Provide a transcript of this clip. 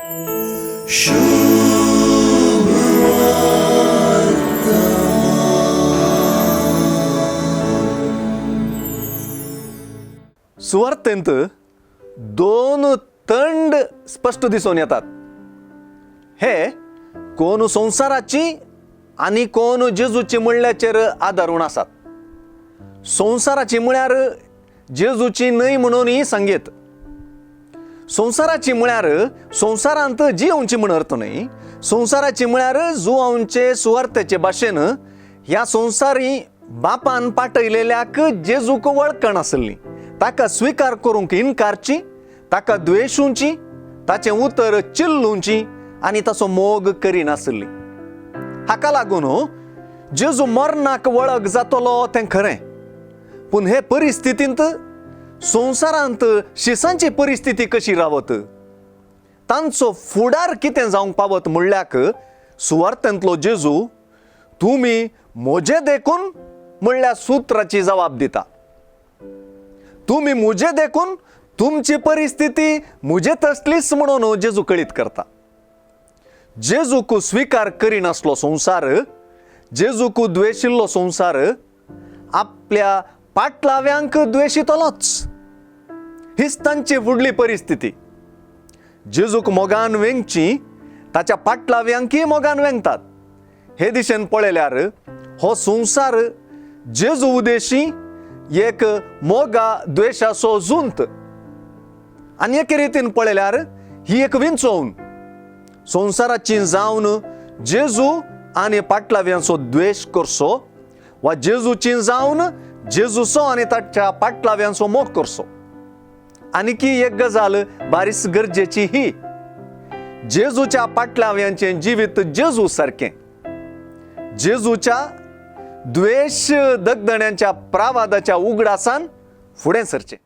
सुवार्थेंत दोन तंड स्पश्ट दिसून येतात. हे कोण संवसाराची आनी कोण जेजूची म्हणल्याचेर आदारून आसात. संवसाराची म्हळ्यार जेजूची न्हय म्हणूनय सांगयत. संवसाराची म्हळ्यार संवसारांत जियोवची म्हण अर्थ न्हय. संवसाराची म्हळ्यार जुवांचे सुवार्थेचे भाशेन ह्या संवसारी बापान पाटयलेल्याक जेजूक वळखण आसली, ताका स्विकार करूंक इनकारची, ताका द्वेशुंची, ताचें उतर चिल्लुंची आनी ताचो मोग करिनासली. हाका लागून जेजू मरणाक वळख जातलो तें खरें, पूण हे परिस्थितींत संवसारांत शिसांची परिस्थिती कशी रावत, तांचो फुडार कितें जावंक पावत म्हणल्याक सुवार्थेंतलो जेजू तुमी म्हजे देखून म्हणल्या सुत्राची जबाब दिता. तुमी म्हजे देखून तुमची परिस्थिती म्हजे तसलीच म्हणून जेजू कळीत करता. जेजूक स्विकार करिनासलो संवसार, जेजूक द्वेशिल्लो संवसार आपल्या पाटलाव्यांक द्वेशितलोच. हीच तांची फुडली परिस्थिती. जेजूक मोगान वेंगची, ताच्या पाटलाव्यांकय मोगान वेंगतात. हे दिशेन पळयल्यार हो संवसार जेजू उदेशी एक मोगा द्वेशाचो जुंत, आनी एके रितीन पळयल्यार ही एक विंचोवन संवसाराची जावन जेजू आनी पाटलाव्यांचो द्वेश करचो वा जेजूची जावन जेजूचो आनी ताच्या पाटलाव्यांचो मोग करचो. आनीकी एक गजाल बारीस गरजेची ही, जेजूच्या पाटलाव्यांचें जिवीत जेजू सारकें, जेजूच्या द्वेश दगदण्यांच्या प्रावादाच्या उगडासान फुडें सरचें.